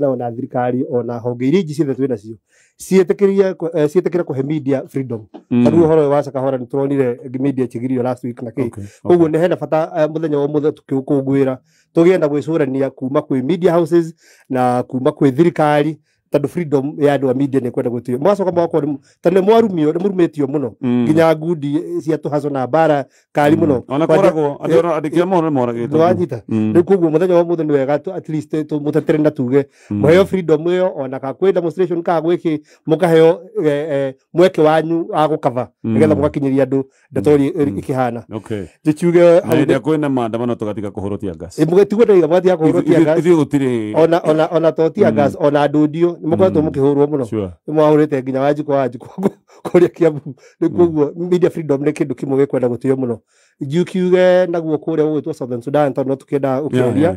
Ona thirikari ona honge iria ingĩ ciothe twĩ nacio ciĩtĩkĩrie ciĩtĩkĩre kũhe media freedom, tondũ ũhoro ũyũ wa Shakahola nĩ tũronire media ĩkĩgirio last week na kĩ. Koguo nĩ hena bata mũthenya wa ũmũthĩ tũkĩũkũngũĩra tũgĩe na gwĩcũrania kuma kwĩ media houses na kuma kwĩ thirikari, tondũ freedom ya andũ a media nĩ kwenda gũtio. Mũgacoka mũgakorwo tondũ nĩ mwarumio, nĩ mũrumĩtio mũno, nginya ngundi cia tũhaco na mbara kari mũno. Ona kũragwo andũ, ona andĩki a mohoro nĩ moragĩtwo. Nĩwanyita? Rĩu koguo mũthenya wa ũmũthĩ nĩ wega at least tũmũtetere na tuge mũheo freedom ĩyo, ona ka kwĩ demonstration ka gwĩkĩ, mũkaheo mweke wanyu wa gũkava nĩgetha mũgakinyĩria andũ ndeto ũrĩa ĩkĩhana. Njĩkiuge Na hau. Hĩndĩ ĩrĩa kwĩna maandamano tũgatiga kũhũrwo tear gas. Mũgĩtigwo ndaiga mũgatiga kũhũrwo tear gas. Ithuĩ gũtirĩ. Ona to tear gas, ona ndundio nĩ mũkoretwo mũkĩhũrwo mũno. Nĩ mwahũrĩte nginya Wanjikũ kũrĩa Kiambu. Rĩu koguo media freedom nĩ kĩndũ kĩmwe gĩkwenda gũtĩo mũno. Ngiukiuge naguo kũrĩa gũgwĩtwo Southern Sudan, tondũ no tũkĩenda ũkĩũria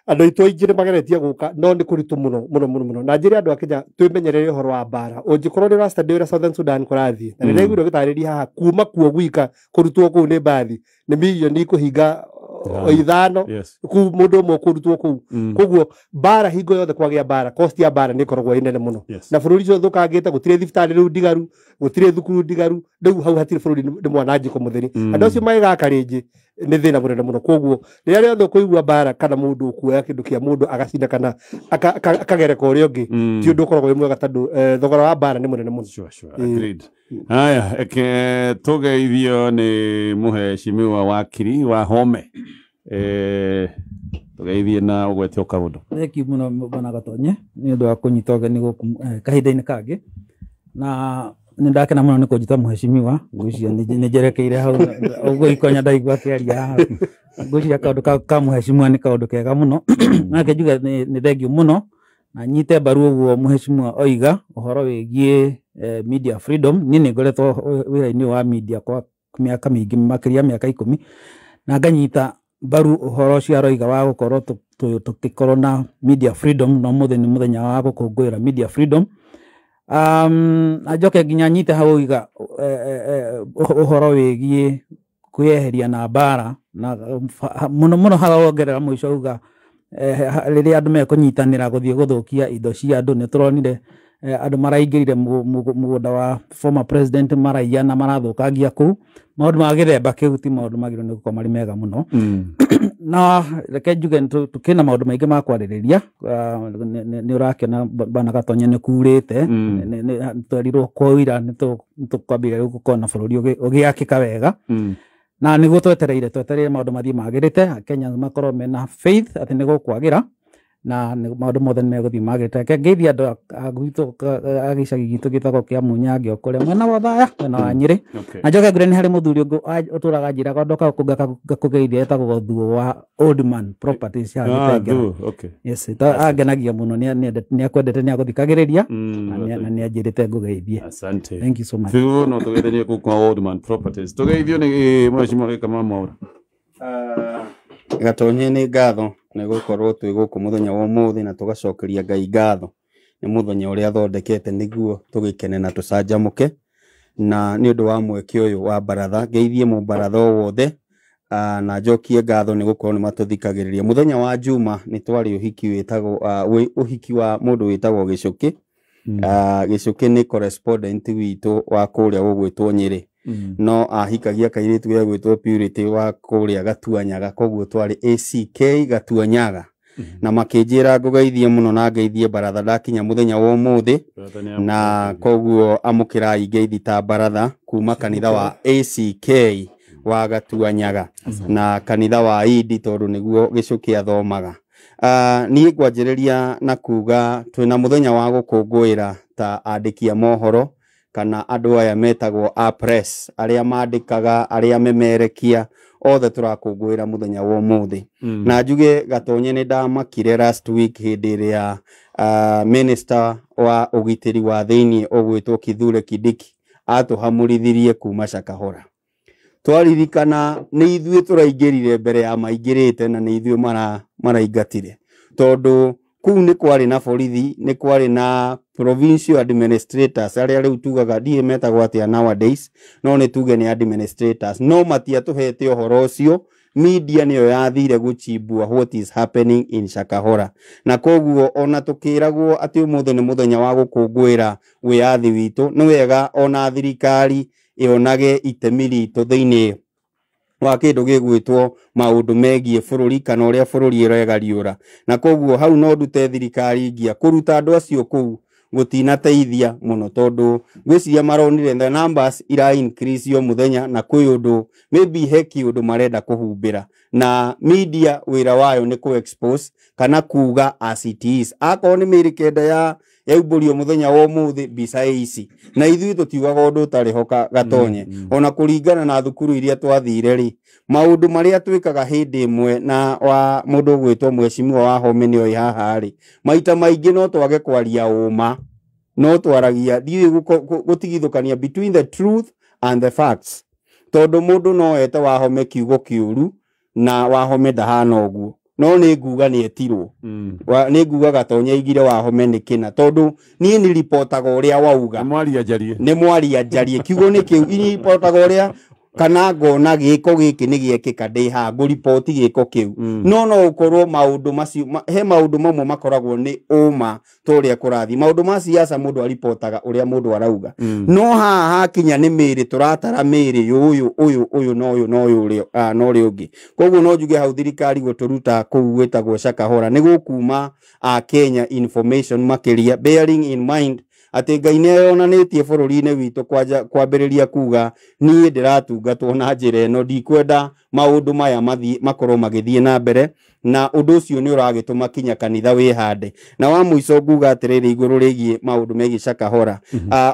andũ aitũ aingĩ nĩ mageretie gũka, no nĩ kũritũ mũno mũno mũno mũno. Na njĩre andũ a Kenya twĩmenyerere ũhoro wa mbara. Ũngĩkorwo nĩ ũrastudy ũrĩa Southern Sudan kũrathiĩ na nĩ ndaiguire ũgĩtarĩria haha, kuma kuo gwika kũrutwo kũu nĩ mbathi nĩ mirioni ikũhinga o 5 kuu mũndũ ũmwe kũrutwo kũu. Koguo mbara, hingo yothe kwagĩa mbara, cost ya mbara nĩ ĩkoragwo ĩ nene mũno. Na bũrũri ũcio ũthũkangĩte, gũtirĩ thibitarĩ rĩu ndigaru, gũtirĩ thukuru ndigaru, rĩu hau hatirĩ bũrũri, nĩ mwanangĩko mũtheri. Andũ acio magĩgaka rĩngĩ nĩ thĩna mũnene mũno. Koguo rĩrĩa rĩothe ũkũigua mbara kana mũndũ ũkuoya kĩndũ kĩa mũndũ agacina kana akagereka ũrĩa ũngĩ, ti ũndũ ũkoragwo wĩ mwega, tondũ thogora wa mbara nĩ mũnene mũno. Sure. Agreed. Haya, eke tũgeithio nĩ mũhecimiwa wakiri wa Home. Tũgeithie na ũgwete o kaũndũ. Thank you mũno, bwana Gatonye, nĩ ũndũ wa kũnyita ũgeni gũkũ kahinda-inĩ kangĩ, na nĩ ndakena mũno nĩ kũnjĩta mũhecimiwa. Ngwĩciria nĩ njerekeire hau ũguo ikonya ndaigua akĩaria haha. Ngwĩciria kaũndũ ka mũhecimiwa nĩ kaũndũ kega mũno. Nake njuge nĩ thengiũ mũno na nyite mbaru ũguo mũhecimiwa oiga ũhoro wĩgiĩ media freedom. Niĩ nĩ ngoretwo wĩra-inĩ wa media kwa mĩaka mĩingĩ, makĩria mĩaka 10, na nganyita mbaru ũhoro ũcio aroiga wa gũkorwo tũgĩkorwo na media freedom, na ũmũthĩ nĩ mũthenya wa gũkũngũĩra media freedom. Na njoke nginya nyite hau oiga ũhoro wĩgiĩ kwĩyeheria na mbara, na mũno mũno harĩa wongerera mũico auga rĩrĩa andũ mekũnyitanĩra gũthiĩ gũthũkia indo cia andũ. Nĩ tũronire andũ maraingĩrire mũgũnda wa former president, maraiya na marathũkangia kũu. Maũndũ ma gĩthemba kĩu ti maũndũ magĩrĩirwo nĩ gũkorwo marĩ mega mũno. Na reke njuge tũkĩna maũndũ maingĩ ma kwarĩrĩria. Nĩ ũrakĩona bana Gatonye nĩ kurĩte. Twerirwo kwaura nĩ tũkwambĩrĩria rĩu gũkorwo na bũrũri ũgĩakĩka wega, na nĩguo twetereire maũndũ mathiĩ magĩrĩte, Kenya makorwo mena faith atĩ nĩ gũkwagĩra na maũndũ mothe nĩ megũthiĩ magĩrĩte. Reke ngeithie andũ a gwitũ a gĩcagi gitũ gĩtagwo kĩa Munyange kũrĩa mwena wa Othaya, mwena wa Nyĩrĩ. Na njoke ngwĩre nĩ harĩ mũthuri ũngĩ ũtũraga njĩraga ndoka ngakũgeithia, etagwo Thuo wa Old Man Properties ya Gĩtengera. Thu, okay. Yes, angenagia mũno, nĩ akwendete, nĩ agũthikagĩrĩria na nĩ anjĩrĩte ngũgeithie. Asante. Thank you so much. Thu no tũgeithanie kũu kwa Old Man Properties. Tũgeithio nĩ mheshimiwa Gĩkama Mwaura. Gatonye, nĩ ngatho nĩ gũkorwo twĩ gũkũ mũthenya wa ũmũthĩ, na tũgacokeria Ngai ngatho nĩ mũthenya ũrĩa athondekete nĩguo tũgĩkene na tũcanjamũke, na nĩ ũndũ wa mweke ũyũ wa baratha. Ngeithie mũbaratha o wothe, na njokie ngatho nĩ gũkorwo nĩ matũthikagĩrĩria. Mũthenya wa Juma nĩ twarĩ ũhiki wĩtagwo ũhiki wa mũndũ wĩtagwo Gĩcũkĩ. Gĩcũkĩ nĩ correspondent witũ wa kũrĩa gũgwĩtwo Nyĩrĩ, no ahikagia kairĩtu gegwĩtwo Purity wa kũrĩa Gatuanyaga, koguo twarĩ ACK Gatuanyaga, na makĩnjĩra ngũgeithie mũno na ngeithie baratha ndakinya mũthenya wa ũmũthĩ, na koguo amũkĩrai ngeithi ta baratha kuma kanitha wa ACK wa Gatuanyaga na kanitha wa Idi, tondũ nĩguo Gĩcũkĩ athomaga. Niĩ ngwanjĩrĩria na kuga twĩna mũthenya wa gũkũngũĩra ta andĩki a mohoro kana andũ aya metagwo a press, arĩa mandĩkaga, arĩa memerekia, othe tũrakũngũĩra mũthenya wa ũmũthĩ. Na njuge Gatonye, nĩ ndamakire last week hĩndĩ ĩrĩa minister wa ũgitĩri wa thĩiniĩ ũgwĩtwo Kithure Kindiki atũhamũrithirie kuma Shakahola. Twaririkana nĩ ithuĩ tũraingĩrire mbere ya maingĩrĩte, na nĩ ithuĩ maraingatire, tondũ kũu nĩ kwarĩ na borithi, nĩ kwarĩ na provincial administrators arĩa rĩu tugaga ndiĩ metagwo atĩa nowadays, no nĩ tuge nĩ administrators, no matiatũhete ũhoro ũcio. Media nĩyo yathire gũchimbua what is happening in Shakahola, na koguo ona tũkĩragwo atĩ ũmũthĩ nĩ mũthenya wa gũkũngũĩra wĩyathi witũ, nĩ wega ona thirikari ĩonage itemi ritũ thĩinĩ wa kĩndũ gĩgwĩtwo maũndũ megiĩ bũrũri kana ũrĩa bũrũri ĩregariũra. Na koguo hau no ndute thirikari ngia kũruta andũ acio kũu gũtinateithia mũno, tondũ ngwĩciria maronire the numbers ira increase o mũthenya, na kwĩ ũndũ maybe he kĩũndũ marenda kũhumbĩra, na media wĩra wayo nĩ kũ expose kana kuga as it is. Akorwo nĩ mĩĩrĩ 9 ya yaumbũrio mũthenya wa ũmũthĩ, mbica ici na ithuĩ tũtiugaga ũndũ ũtarĩ ho Gatonye. Ona kũringana na thukuru iria twathire rĩ, maũndũ marĩa twĩkaga hĩndĩ ĩmwe na wa mũndũ ũgwĩtwo mheshimiwa wa Home nĩoĩ haha rĩ, maita maingĩ no twage kwaria ũma, no twaragia ndiũĩ gũtigithũkania between the truth and the facts, tondũ mũndũ no ete Wahome kiugo kĩũru na Wahome ndahana ũguo, no nĩ nguga nĩ etirwo. Nĩ nguga Gatonye aigire Wahome nĩ kĩna, tondũ niĩ nĩ ripotaga ũrĩa wauga. Nĩ mwaria njarie. Nĩ mwaria njarie, kiugo nĩ kĩu, niĩ ripotaga ũrĩa kana ngona gĩko gĩkĩ nĩ gĩekĩka ndĩ haha ngũripoti gĩko kĩu. No no ũkorwo maũndũ macio he maũndũ mamwe makoragwo nĩ ũma ta ũrĩa kũrathiĩ. Maũndũ ma siasa mũndũ aripotaga ũrĩa mũndũ arauga. No haha hakinya nĩ mĩĩrĩ tũratara mĩĩrĩ ũyũ ũyũ ũyũ na ũyũ na ũyũ ũrĩa, na ũrĩa ũngĩ. Koguo no njuge hau thirikari gũtũruta kũu gwĩtagwo Shakahola nĩ gũkuma a Kenya information makĩria, bearing in mind atĩ Ngai nĩ eyonanĩtie bũrũri-inĩ witũ kwambĩrĩria kuga niĩ ndĩratungatwo na njĩra ĩno, ndikwenda maũndũ maya makorwo magĩthiĩ na mbere, na ũndũ ũcio nĩ ũragĩtũma kinya kanitha wĩhande. Na wa mũico nguga atĩrĩrĩ igũrũ rĩgiĩ maũndũ megiĩ Shakahola,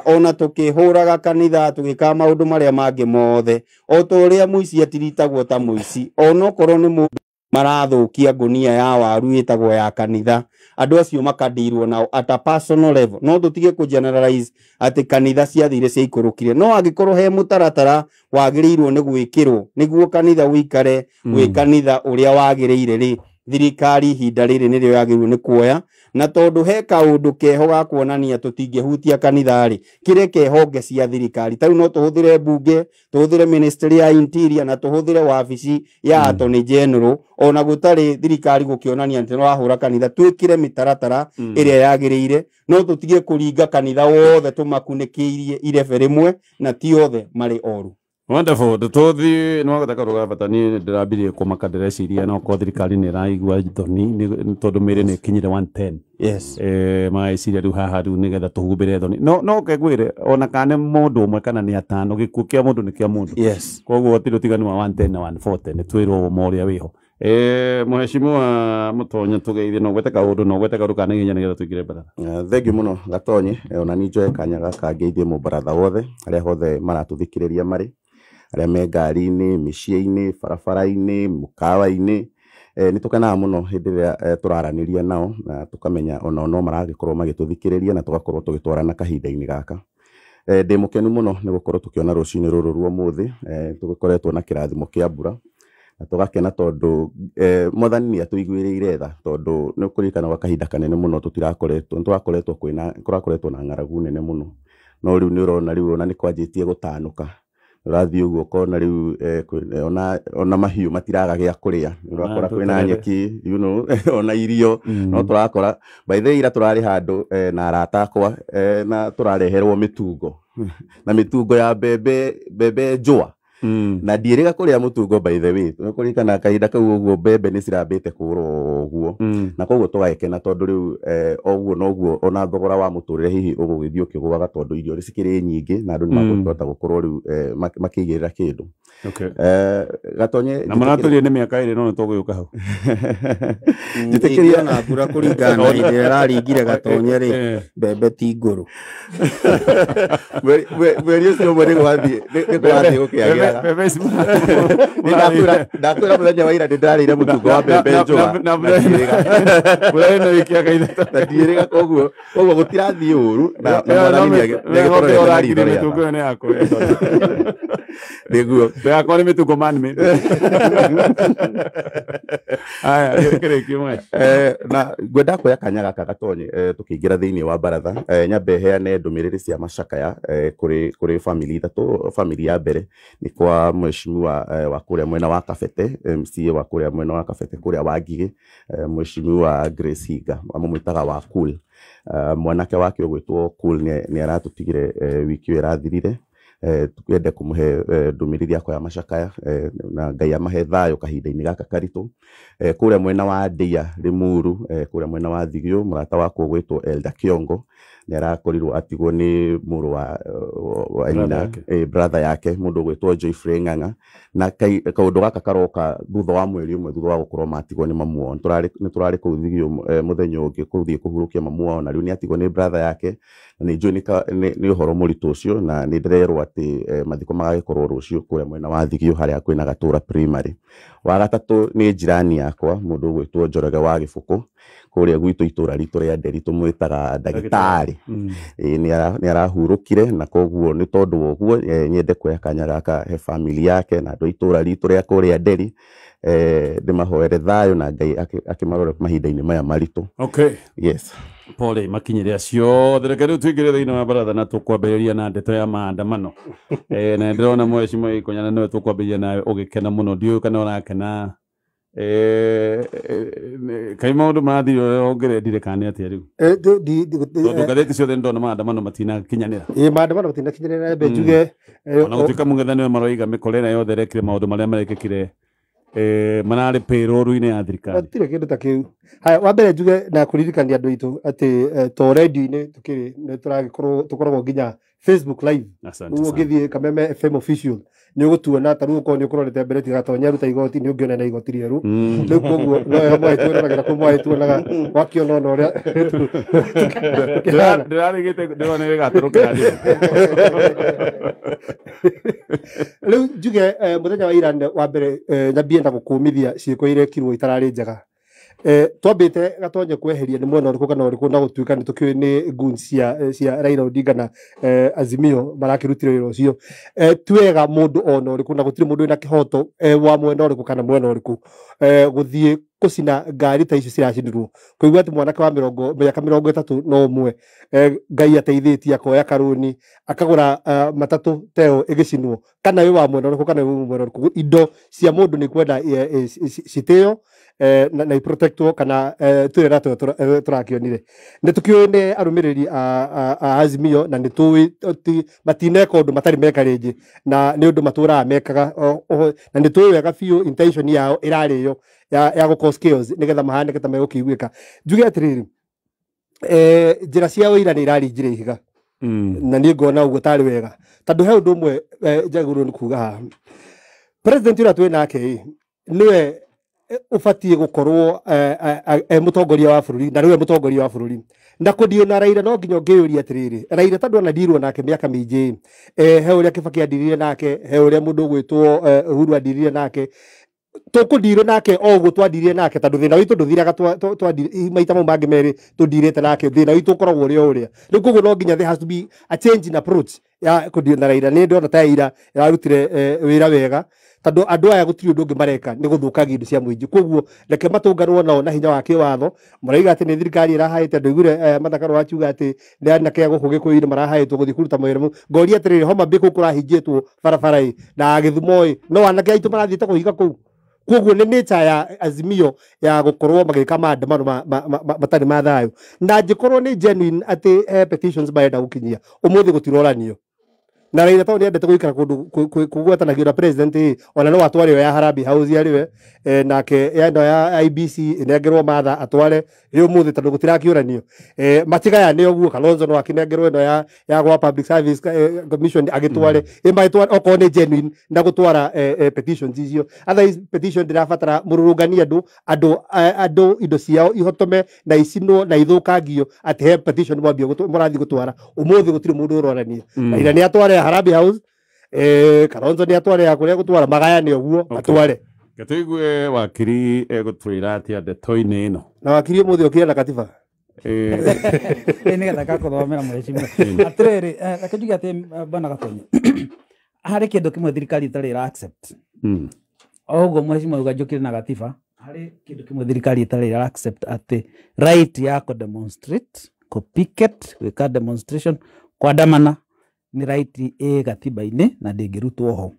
ona tũkĩhũraga kanitha tũgĩkaga maũndũ marĩa mangĩ mothe, o ta ũrĩa mũici atiritagwo ta mũici, onokorwo nĩ mũndũ marathũkia ngũnia ya waru ĩtagwo ya kanitha, andũ acio makandirwo nao at a personal level. No tũtige kũ generalize atĩ kanitha ciathire ciaikũrũkire, no angĩkorwo he mũtaratara wagĩrĩirwo nĩ gwĩkĩrwo nĩguo kanitha ũikare wĩ kanitha ũrĩa wagĩrĩire rĩ, thirikari ihinda rĩrĩ nĩrĩo yagĩrĩirwo nĩ kuoya. Na tondũ he kaũndũ keho ga kuonania tũtingĩhutia kanitha rĩ, kĩreke honge cia thirikari ta rĩu no tũhũthĩre mbunge, tũhũthĩre ministry ya interior, na tũhũthĩre wabici ya attorney general, ona gũtarĩ thirikari gũkĩonania atĩ nĩwahũra kanitha, twĩkĩre mĩtaratara ĩrĩa yagĩrĩire, no tũtige kũringa kanitha wothe tũmakunĩkĩirie irebe rĩmwe, na ti othe marĩ oru. Wonderful. Tũthiĩ nĩ wagota kaũndũ ga bata, niĩ ndĩrambirie kũmaka ndĩreciria no korwo thirikari nĩ ĩraigua thoni tondũ mĩĩrĩ nĩ ĩkinyire 110. Mageciria rĩu haha rĩu nĩgetha tũhumbĩre thoni. No no ngwĩre ona kana nĩ mũndũ ũmwe kana nĩ atano, gĩkuũ kĩa mũndũ nĩ kĩa mũndũ. Koguo hatirĩ ũtiganu wa 110 na 140, nĩ twĩrwo ũma ũrĩa wĩho. Mheshimiwa Mũtonye, tũgeithie, no gwete kaũndũ, no gwete kaũndũ ka naihenya nĩgetha tũingĩre baratha. Thengiũ mũno Gatonye, ona niĩ njoe kanya gaka ngeithie mũbaratha wothe arĩa hothe maratũthikĩrĩria marĩ, arĩa me ngari-inĩ, mĩciĩ-inĩ, barabara-inĩ, mũkawa-inĩ. Nĩ tũkenaga mũno hĩndĩ ĩrĩa tũraranĩria nao na tũkamenya onao no maragĩkorwo magĩtũthikĩrĩria na tũgakorwo tũgĩtwarana kahinda-inĩ gaka. Ndĩ mũkenu mũno nĩ gũkorwo tũkĩona rũcinĩ rũrũ rwa ũmũthĩ, tũgĩkoretwo na kĩrathimo kĩa mbura na tũgakena tondũ mwathani nĩ atũiguĩrĩire tha, tondũ nĩ ũkũririkana gwa kahinda kanene mũno tũtirakoretwo, nĩ tũrakoretwo kwĩna, kũrakoretwo na ng'aragu nene mũno, no rĩu nĩ ũrona rĩu ona nĩ kwanjĩtie gũtanũka. Ũrathiĩ ũguo ũkona rĩu ona mahiũ matiraga gĩa kũrĩa, ũrakora kwĩna nyeki, you know, ona irio no tũrakora. By the way, ira tũrarĩ handũ na arata akwa na tũrareherwo mĩtungo na mĩtungo ya mbembe njũa. Na ndiĩrĩga kũrĩa mũtungo by the way, nĩũkũririkana kahinda kau ũguo mbembe nĩ cirambĩte kũgũrwo ũguo, na koguo tũgagĩkena tondũ rĩu ũguo noguo ona thogora wa mũtũrĩre hihi ũgũgĩthiĩ ũkĩgũaga, tondũ irio cikĩrĩ nyingĩ na andũ nĩ makũhota gũkorwo rĩu makĩigĩrĩra kĩndũ. Gatonye, na mũratũrie nĩ mĩaka ĩrĩ no nĩ tũgũgĩũka hau. Njĩtĩkĩria na mbura kũringana na hĩndĩ ĩrĩa ĩraringire Gatonye rĩ, mbembe ti ngũrũ. Mweri ũcio ũmwe nĩ gwathiĩ gũkĩagĩraga. Ndakwĩra mũthenya wa ira nĩ ndĩrarĩire mũtungo wa mbembe njũa na mbura ĩno ĩkĩaga ithatũ. Na ndiĩrĩga, koguo gũtirathiĩ ũru na mwathani nĩ agĩtũrorete na ritho rĩega. Mĩtungo ĩyo nĩ yakwa. Nĩguo. Ndĩgakorwo nĩ mĩtungo man-made. Aya, gĩkĩrĩkie mwe. Na ngwenda kuoya kanya gaka Gatonye, tukiingira thiini wa baratha, nyambe heane ndũmĩrĩri cia macakaya kũrĩ family ithatũ. Family ya mbere nĩ kwa mheshimiwa wa kũrĩa mwena wa Kabete, MCA wa kũrĩa mwena wa Kabete kũrĩa wa Ngigĩ, mheshimiwa Grace Hinga, amũmwĩtaga wa Cool. Mwanake wake ũgwĩtwo Cool nĩ aratũtigire wiki ĩyo ĩrathirire. Twende kũmũhe ndũmĩrĩri yakwa ya macakaya, na Ngai amahe thayũ kahinda-inĩ gaka karitũ. Kũrĩa mwena wa Ndeia Limuru, kũrĩa mwena wa Thigio, mũrata wakwa ũgwĩtwo Elda Kiongo nĩ arakorirwo atigwo nĩ mũrũ wa nyina, brother yake, mũndũ ũgwĩtwo Joyfrey Ng'ang'a, na kaũndũ gaka karoka thutha wa mweri ũmwe thutha wa gũkorwo matigwo nĩ mamu wao. Nĩ tũrarĩ kũu Thigio mũthenya ũngĩ kũthiĩ kũhurũkia mamu wao, na rĩu nĩ atigwo nĩ brother yake, na nĩ njũĩ nĩ ũhoro mũritũ ũcio, na nĩ ndĩrerwo atĩ mathiko magagĩkorwo rũciũ kũrĩa mwena wa Thigio harĩa kwĩna Gatũra Primary. Wa gatatũ nĩ jirani yakwa mũndũ ũgwĩtwo Njoroge wa Gĩbũkũ kũrĩa gwitũ itũra ritũ rĩa Nderi tũmwĩtaga ndagĩtarĩ. Nĩ arahurũkire, na koguo nĩ tondũ wa ũguo nyende kuoya kanya gaka he family yake na andũ a itũra ritũ rĩa kũrĩa Nderi, ndĩmahoere thayũ na Ngai akĩmarore mahinda-inĩ maya maritũ. Okay. Yes. Pole makinyire acio reke rĩu tũingĩre thĩinĩ wa baratha na tũkwambĩrĩria na ndeto ya maandamano. Na ndĩrona mheshimiwa Ikonya nĩwe tũkwambĩrĩria nawe ũgĩkena mũno, ndiũĩ kana ũrakena. Kaĩ maũndũ marathiĩ ũrĩa ũngĩrendire kana nĩ atĩa rĩu? Tondũ ngathĩti ciothe nĩndona maandamano matinakinyanĩra. Ĩĩ, maandamano matinakinyanĩra, mbe njuge ona gũtuĩka mũng'ethanĩro nĩwe maroiga mĩkora ĩrĩa yothe ĩrekire maũndũ marĩa marekĩkire mararĩ payroll-inĩ ya thirikari. Gũtirĩ kĩndũ ta kĩu. Haya, wa mbere njuge na kũririkania andũ aitũ atĩ to radio-inĩ tũkĩrĩ nĩ tũragĩkorwo tũkoragwo nginya Facebook live. Asante Ũguo sana. ũngĩthiĩ Kameme FM official nĩ ũgũtuona, ta rĩu ũkorwo nĩ ũkũrorete mbere tiga Gatonya aruta igoti nĩ ũngĩona na igoti rĩerũ. Rĩu koguo no yo mwaĩtuonaga kũu mwaĩtuonaga wakĩona ona ũrĩa tũkĩhana. Ndĩrarĩgĩte ndĩrona ĩgatũrũkĩra rĩu. Rĩu njuge mũthenya wa ira wa mbere nyambie na gũkũmithia ciĩko irekirwo itararĩ njega. Twambĩte Gatonye kweheria nĩ mwena ũrĩkũ kana ũrĩkũ, na gũtuĩka nĩ tũkĩũĩ nĩ goons cia Raila Odinga na Azimio marakĩrutire wĩra ũcio. Ti wega mũndũ ona ũrĩkũ, na gũtirĩ mũndũ wĩna kĩhoto wa mwena ũrĩkũ kana mwena ũrĩkũ gũthiĩ gũcina ngari ta icio ciracinirwo. Kũigua atĩ mwanake wa mĩaka 31 Ngai ateithĩtie akoya karũni akagũra matatũ ta ĩyo ĩgĩcinwo, kana wĩ wa mwena ũrĩkũ kana wĩ mwena ũrĩkũ, indo cia mũndũ nĩ kwenda citĩo na iprotectwo kana twĩre na tũrakĩonire. Nĩ tũkĩũĩ nĩ arũmĩrĩri a Azimio, na nĩ tũĩ matineka ũndũ matarĩ meka rĩngĩ, na nĩ ũndũ matũraga mekaga, na nĩ tũĩ wega biũ intention yao ĩrarĩ ĩyo ya gũ cause chaos nĩgetha mahanĩke ta megũkĩiguĩka. Njuge atĩrĩrĩ, njĩra cia ũira nĩ iraringire ihiga, na niĩ ngona ũguo tarĩ wega, tondũ he ũndũ ũmwe njagĩrĩirwo nĩ kuga haha. President ũrĩa twĩ nake nĩwe ũbatiĩ gũkorwo e mũtongoria wa bũrũri, na nĩwe mũtongoria wa bũrũri. Na kũndio na Raila no nginya ũngĩyũria atĩrĩrĩ, Raila tondũ anadirwo nake mĩaka mĩingĩ, he ũrĩa Kibaki andirire nake, he ũrĩa mũndũ ũgwĩtwo Uhuru andirire nake, tũkũndirwo nake o ũguo twandirire nake, tondũ thĩna witũ ndũthiraga maita mau mangĩ merĩ tũndirĩte nake, thĩna witũ ũkoragwo ũrĩ o ũrĩa. Rĩu koguo no nginya there has to be a change in approach ya kũndio na Raila. Nĩ ndĩrona ta Raila ĩrarutire wĩra wega, tondũ andũ aya gũtirĩ ũndũ ũngĩ mareka nĩ gũthũkangia indo cia mũingĩ. Koguo reke matũnganwo nao na hinya wa kĩwatho. Marauga atĩ nĩ thirikari ĩrahaĩte, ndũiguire Martha Karua akiuga atĩ nĩ anake a gũkũ Gĩkũyũ-inĩ marahaĩtwo gũthiĩ kũruta mawĩra mau. Ngoria atĩrĩrĩ, Homa Bay kũu kũrahinjĩtwo barabara ĩ na Gĩthumo ĩ, no anake aitũ marathiĩte kũhinga kũu. Koguo nĩ nature ya Azimio ya gũkorwo magĩka maandamano matarĩ ma thayũ, na angĩkorwo nĩ genuine atĩ petitions marenda gũkinyia ũmũthĩ gũtiroranio na Raila tondũ nĩendete gũikara kũndũ kũgwatanagio na president ĩ, ona no atware ĩyo ya Harambee House yarĩ we, nake ĩno ya IBC ĩnengerwo Martha atware ĩ ũmũthĩ tondũ gũtirakĩũranio. Matigayane ũguo, Kalonzo no akĩnengerwo ĩno ya gwa Public Service Commission agĩtware, ĩ magĩtware okorwo nĩ genuine na gũtwara petitions icio. Otherwise petition ndĩrabatara mũrũrũngani andũ indo ciao ihotome na icinwo na ithũkangio atĩ he petition mwambia mũrathiĩ gũtwara ũmũthĩ gũtirĩ mũndũ ũrorania. Raila nĩ atware Harambee House, Kalonzo nĩ atware ya kũrĩa gũtwara, magayane ũguo atware. Tũigue wakiri egũtwĩra atĩa ndeto-inĩ ĩno. Na wakiri ũmũthĩ okire na katiba. Nĩgetha gakũthomera mheshimiwa. Atĩrĩrĩ, reke njuge atĩ bwana Gatonye, Harĩ kĩndũ kĩmwe thirikari ĩtarĩ ĩra accept. O ũguo mheshimiwa auga njũkĩre na gatiba, harĩ kĩndũ kĩmwe thirikari ĩtarĩ ĩra accept atĩ right ya kũ demonstrate, kũ picket, gwĩka demonstration, kwandamana nĩ right ĩ gatiba-inĩ na ndĩngĩrutwo ho.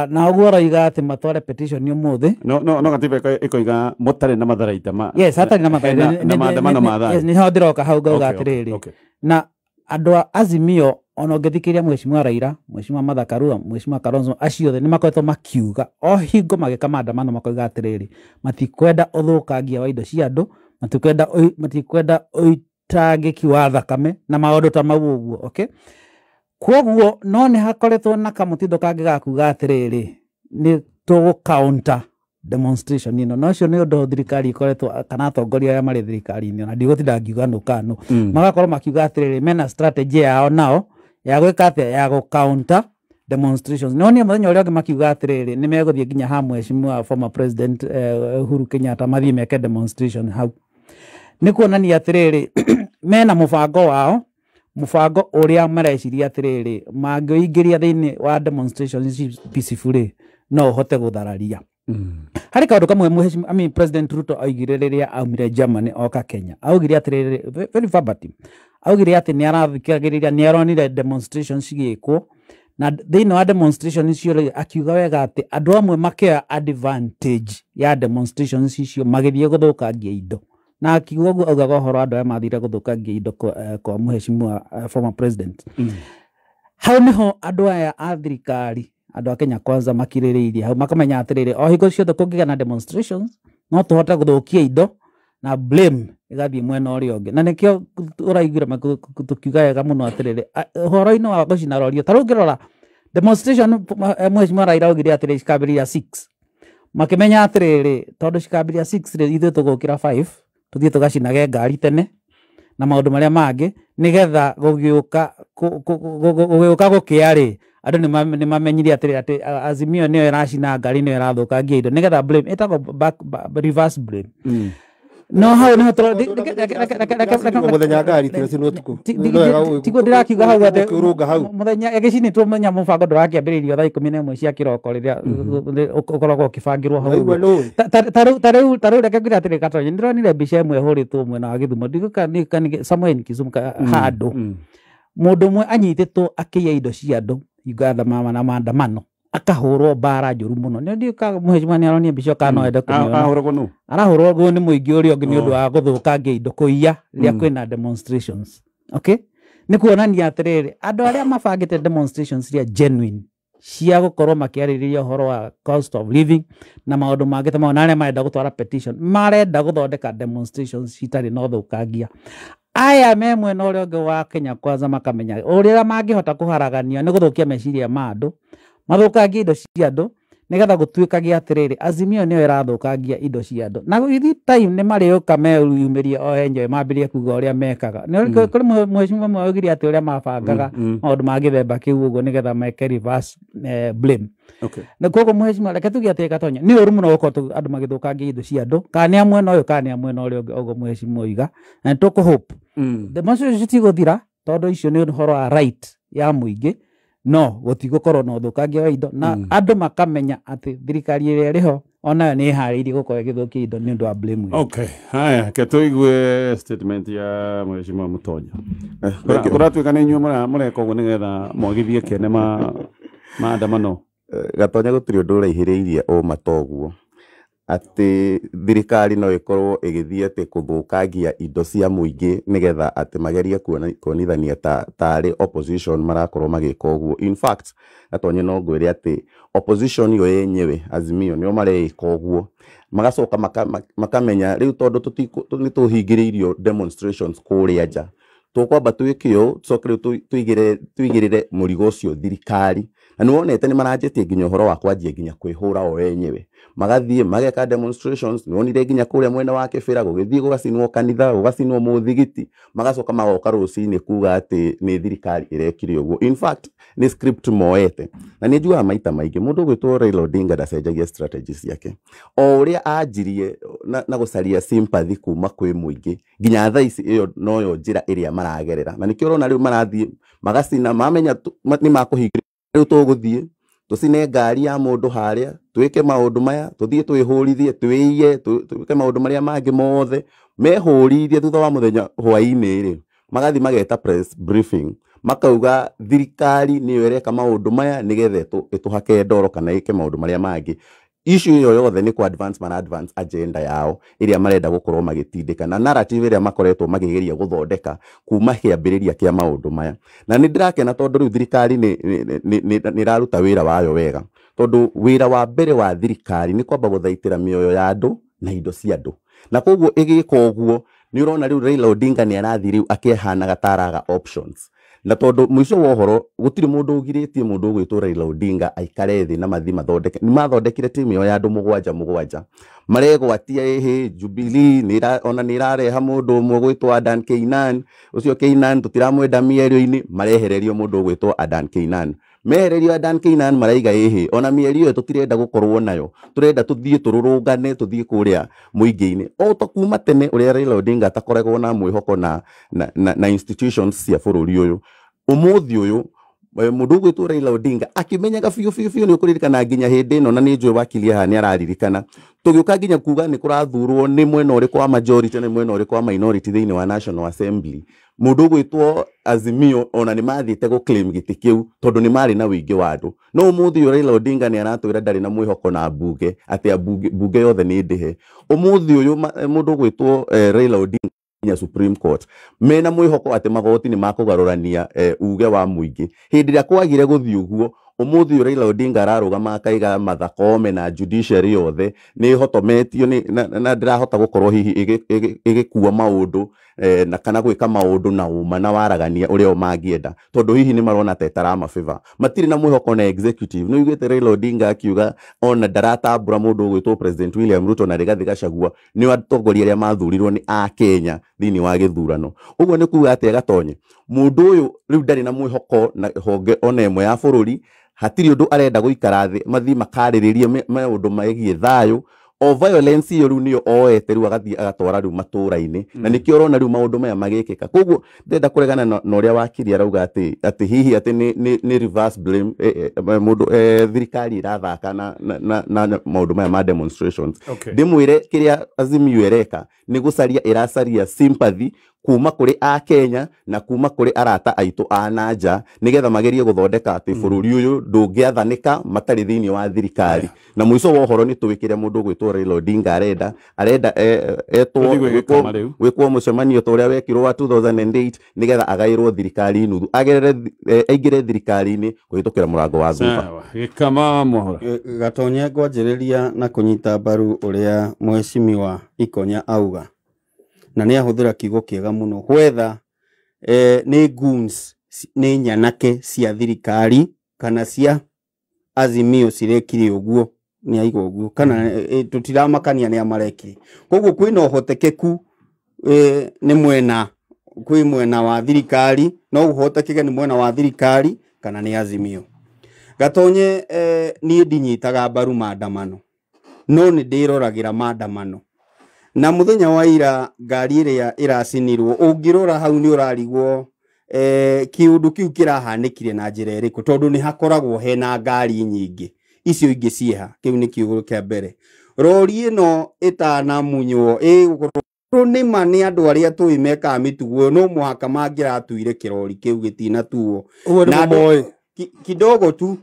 Na ũguo ũroiga atĩ matware petition ũmũthĩ. No gatiba ĩkoiga mũtarĩ na matharaita ma. Yes, hatarĩ na matharaita na maandamano ma thayũ. Yes, nĩho ndĩroka hau ngauga atĩrĩrĩ. Na andũ a Azimio ona ũngĩthikĩrĩria mheshimiwa Raila, mheshimiwa Martha Karua, mheshimiwa Kalonzo, acio othe nĩ makoretwo makiuga o hingo magĩka maandamano makoiga atĩrĩrĩ, matikwenda ũthũkangia wa indo cia andũ, matikwenda ũitangĩki wa thakame na maũndũ ta mau ũguo, okay? Kwoguo no nĩ hakoretwo na kamũtindo kangĩ ga kuga atĩrĩrĩ, nĩ tũgũ counter demonstration ĩno. Na ũcio nĩ ũndũ thirikari ĩkoretwo kana atongoria arĩa marĩ thirikari-inĩ, na ndigũtinda ngiuga nũ kana nũ, magakorwo makiuga atĩrĩrĩ, mena strategy yao nao ya gwĩka atĩa, ya gũ counter demonstrations. No nĩ mũthenya ũrĩa ũngĩ makiuga atĩrĩrĩ, nĩ megũthiĩ nginya ha mheshimiwa former president Uhuru Kenyatta mathiĩ meke demonstration hau. Nĩ kuonania atĩrĩrĩ, mena mũbango wao, mũbango ũrĩa mareciria atĩrĩrĩ, mangĩũingĩria thĩinĩ wa demonstrations ici peacefully no ũhote gũthararia. Harĩ kaũndũ kamwe mheshimiwa, I mean President Ruto augire rĩrĩa aumire Germany oka Kenya. Augire atĩrĩrĩ, very verbatim. Augire atĩ nĩ arathikagĩrĩria, nĩ aronire demonstrations cigĩkwo, na thĩinĩ wa demonstration icio rĩ, akiuga wega atĩ andũ amwe makĩoya advantage ya demonstrations icio magĩthiĩ gũthũkangia indo. Na akiuga ũguo augaga ũhoro wa andũ arĩa mathire gũthũkangia indo kwa mheshimiwa former president. Hau nĩho andũ aya a thirikari, andũ a Kenya Kwanza makirĩrĩirie hau, makamenya atĩrĩrĩ, o hingo ciothe kũngĩgĩa na demonstrations no tũhote gũthũkia indo na blame ĩgathiĩ mwena ũrĩa ũngĩ. Na nĩkĩo ũraiguire tũkiuga wega mũno atĩrĩrĩ, ũhoro-inĩ wa gũcina rorio, ta rĩu ũngĩrora demonstration, mheshimiwa Raila augire atĩrĩrĩ cikambĩrĩria 6, makĩmenya atĩrĩrĩ, tondũ cikambĩrĩria 6 rĩ, ithuĩ tũgũkĩra 5 tũthiĩ tũgacinage ngari tene na maũndũ marĩa mangĩ, nĩgetha gũgĩũka gũkĩa rĩ, andũ nĩ mamenyire atĩrĩrĩ atĩ Azimio nĩyo ĩracina ngari, nĩyo ĩrathũkangia indo, nĩgetha blame ĩtagwo reverse blame. No hau nĩho mũthenya ngari tiracinwo ũtukũ. Tiguo ndĩrakiuga hau atĩ mũthenya ĩgĩcinĩtwo mũthenya mũbango ndũrakĩambĩrĩrio thaa 11 cia kĩroko rĩrĩa ũkoragwo ũkĩbangĩrwo hau. Ta rĩu reke ngwĩre atĩrĩ Gatonye, nĩndĩronire mbica ĩmwe ĩhũrĩtwo mwena wa Gĩthumo, ndiũĩ somewhere in Kisumu handũ mũndũ ũmwe anyitĩtwo akĩiya indo cia andũ hingo ya na maandamano, akahũrwo mbara njũru mũno. Nĩ ndiũĩ kana mheshimiwa nĩ aronire mbica kana no ende kũmĩona. Ahũragwo nũ? Arahũrwo nĩ mũingĩ ũrĩa ũngĩ nĩ ũndũ wa gũthũkangia indo, kũiya rĩrĩa kwĩna demonstrations. Okay? Nĩ kuonania atĩrĩrĩ, andũ arĩa mabangĩte demonstrations iria genuine cia gũkorwo makĩarĩrĩria ũhoro wa cost of living na maũndũ mangĩ ta mau, na arĩa marenda gũtwara petition, marenda gũthondeka demonstrations citarĩ na ũthũkangia. Aya me mwena ũrĩa ũngĩ wa Kenya Kwanza makamenya ũrĩa mangĩhota kũharagania nĩ gũthũkia meciria ma andũ, mathũkangie indo cia andũ, nĩgetha gũtuĩkage atĩrĩrĩ, Azimio nĩyo ĩrathũkangia indo cia andũ. Na gũgĩthiĩ time nĩ marĩũka meyumĩrie o enyewe mambĩrĩrie kuga ũrĩa mekaga. Nĩ kũrĩ mheshimiwa ũmwe augire atĩ ũrĩa mabangaga maũndũ ma gĩthemba kĩu ũguo nĩgetha meke reverse blame. Na koguo mheshimiwa, reke tuge atĩrĩ Gatonye, nĩ ũru mũno gũkorwo andũ magĩthũkangia indo cia andũ, kana nĩ a mwena ũyũ kana nĩ a mwena ũrĩa ũngĩ, ũguo mheshimiwa oiga. Na nĩ tũkũ hope demonstration citigũthira, tondũ icio nĩ ũhoro wa right ya mũingĩ, no gũtigũkorwo na ũthũkangia wa indo, na andũ makamenya atĩ thirikari ĩrĩa ĩrĩho onayo nĩ ĩharĩirie gũkorwo ĩgĩthũkia indo nĩ ũndũ wa blame ĩyo. Okay, haya, ke tũigue statement ya mheshimiwa Mutonya. Kũratuĩka nĩ inyuĩ mũreka ũguo nĩgetha mwagithie kĩene maandamano. Gatonya gũtirĩ ũndũ ũraihĩrĩirie ũma toguo atĩ thirikari no ĩkorwo ĩgĩthiĩ atĩ kũthũkangia indo cia mũingĩ nĩgetha atĩ magerie kuonithania tarĩ opposition marakorwo magĩka ũguo. In fact, Gatonye no ngwĩre atĩ opposition yo yenyewe Azimio nĩo mareĩka ũguo, magacoka makamenya rĩu tondũ nĩ tũhingĩrĩirio demonstrations kũrĩa nja, tũkwamba twĩke ũũ tũcoke rĩu tũigĩrĩre mũrigo ũcio thirikari. Na nĩ wonete nĩ maranjĩtie nginya ũhoro wa kwanjia nginya kwĩhũra o enyewe, magathiĩ mageka demonstrations. Nĩ wonire nginya kũrĩa mwena wa Kĩbĩra gũgĩthiĩ gũgacinwo kanitha, gũgacinwo mũthigiti, magacoka magoka rũcinĩ kuga atĩ nĩ thirikari ĩrekire ũguo. In fact, nĩ script moete. Na nĩ njugaga maita maingĩ mũndũ ũgwĩtwo Raila Odinga ndacenjagia strategy ciake, o ũrĩa anjirie na gũcaria sympathy kuma kwĩ mũingĩ nginya thaa ici ĩyo noyo njĩra ĩrĩa maragerera. Na nĩkĩo ũrona rĩu marathiĩ magacina, mamenya nĩ makũhingĩrĩria Rĩu tũgũthiĩ tũcine ngari ya mũndũ harĩa, twĩke maũndũ maya, tũthiĩ twĩhũrithie, twĩiye, twĩke maũndũ marĩa mangĩ mothe. Mehũrithie thutha wa mũthenya hwaĩ-inĩ rĩ, magathiĩ mageta press briefing, makauga thirikari nĩyo ĩreka maũndũ maya nĩgetha ĩtũhake ndoro kana ĩke maũndũ marĩa mangĩ. Issue ĩyo yothe nĩ ku advance mara advance agenda yao ĩrĩa marenda gũkorwo magĩtindĩka, na narrative ĩrĩa makoretwo makĩgeria gũthondeka kuma kĩambĩrĩria kĩa maũndũ maya. Na nĩ ndĩrakena tondũ rĩu thirikari nĩ ĩraruta wĩra wayo wega, tondũ wĩra wa mbere wa thirikari nĩ kwamba gũthaitĩra mĩoyo ya andũ na indo cia andũ. Na koguo ĩgĩka ũguo nĩ ũrona rĩu Raila Odinga nĩ arathiĩ rĩu akĩhanaga ta araga options. Na tondũ mũico wa ũhoro gũtirĩ mũndũ ũgirĩtie mũndũ ũgwĩtwo Raila Odinga aikare thĩ na mathiĩ mathondeke. Nĩ mathondekire timu ĩyo ya andũ mũgwanja mũgwanja, maregwatia ĩhĩ Jubilee ona nĩ ĩrareha mũndũ ũmwe ũgwĩtwo Adan Keynan. Ũcio Keynan tũtiramwenda mĩario-inĩ, marehererio mũndũ ũgwĩtwo Adan Keynan. Mehererio Adan Keynan maraiga ĩhĩ ona mĩario ĩyo tũtirenda gũkorwo nayo, tũrenda tũthiĩ tũrũrũngane, tũthiĩ kũrĩa mũingĩ-inĩ. O ta kuma tene ũrĩa Raila Odinga atakoragwo na mwĩhoko na institutions cia bũrũri ũyũ. Ũmũthĩ ũyũ mũndũ ũgwĩtwo Raila Odinga akĩmenyaga biũ biũ biũ, nĩ ũkũririkana nginya hĩndĩ ĩno, na nĩ njũĩ wakili haha nĩ araririkana, tũgĩũka nginya kuga nĩ kũrathurwo nĩ mwena ũrĩkũ wa majority na nĩ mwena ũrĩkũ wa minority thĩinĩ wa National Assembly. Mũndũ ũgwĩtwo Azimio ona nĩ mathiĩte gũ claim gĩtĩ kĩu tondũ nĩ marĩ na ũingĩ wa andũ. No ũmũthĩ ũyũ Raila Odinga nĩ aratwĩra ndarĩ na mwĩhoko na mbunge, atĩ mbunge yothe nĩ ndĩhe. Ũmũthĩ ũyũ mũndũ ũgwĩtwo Raila Odinga nginya Supreme Court mena mwĩhoko atĩ magoti nĩ makũgarũrania uge wa mũingĩ. Hĩndĩ ĩrĩa kwagire gũthiĩ ũguo, ũmũthĩ ũyũ Raila Odinga ararũgama akaiga Martha Koome na judiciary yothe nĩ ĩhotometio na ndĩrahota gũkorwo hihi ĩgĩkua maũndũ na kana gwĩka maũndũ na ũma na waragania ũrĩa o mangĩenda, tondũ hihi nĩ marona ta ĩtarama favor. Matirĩ na mwĩhoko na executive. Nĩ ũiguĩte Raila Odinga akiuga ona ndaratambũra mũndũ ũgwĩtwo President William Ruto na Rigathi Gachagua nĩ atongoria arĩa mathurirwo nĩ a Kenya thĩinĩ wa gĩthurano. Ũguo nĩ kuga atĩ Gatonye mũndũ ũyũ rĩu ndarĩ na mwĩhoko na honge ona ĩmwe ya bũrũri. Hatirĩ ũndũ arenda gũikara thĩ mathiĩ makarĩrĩrie maũndũ megiĩ thayũ. O violence ĩyo rĩu nĩyo oete rĩu agathiĩ agatwara rĩu matũũra-inĩ, na nĩkĩo ũrona rĩu maũndũ maya magĩkĩka. Koguo ndĩrenda kũregana na ũrĩa wakiri arauga atĩ hihi atĩ nĩ reverse blame, mũndũ thirikari ĩrathaka na maũndũ maya ma demonstrations. Ndĩmwĩre kĩrĩa Azimio ĩreka nĩ gũcaria ĩracaria sympathy kuma kũrĩ a Kenya na kuma kũrĩ arata aitũ a nanja, nĩgetha magerie gũthondeka atĩ bũrũri ũyũ ndũngĩathanĩka matarĩ thĩinĩ wa thirikari. Na mũico wa ũhoro nĩ tũĩ kĩrĩa mũndũ ũgwĩtwo Raila Odinga arenda etwo gwĩkwo mũcemanio ta ũrĩa wekirwo wa 2008 nĩgetha agaĩrwo thirikari nuthu, agerere aingĩre thirikari-inĩ kũhĩtũkĩra mũrango wa thutha. Gĩkama Mwahora. Gatonye ngwanjĩrĩria na kũnyita mbaru ũrĩa mheshimiwa Ikonya auga, na nĩ ahũthĩra kiugo kĩega mũno, whether nĩ goons, nĩ nyanake cia thirikari kana cia Azimio cirekire ũguo, nĩ aiga ũguo, kana tũtiramakania nĩ amarekire. Koguo kwĩna ũhotekeku nĩ mwena, kwĩ mwena wa thirikari, no ũhotekeke nĩ mwena wa thirikari kana nĩ Azimio. Gatonye niĩ ndinyitaga mbaru maandamano, no nĩ ndĩroragĩra maandamano. Na mũthenya wa ira ngari ĩrĩa ĩracinirwo, ũngĩrora hau nĩ ũrarigwo kĩũndũ kĩu kĩrahanĩkire na njĩra ĩrĩkũ, tondũ nĩ hakoragwo hena ngari nyingĩ, icio ingĩ ciĩha. Kĩu nĩ kiugo kĩa mbere. Rori ĩno ĩtanamunywo ĩgũkorwo nĩma nĩ andũ arĩa tũĩ mekaga mĩtugo ĩyo, no mũhaka mangĩratuire kĩrori kĩu gĩtinatuo. Ũguo nĩ moĩ kidogo tu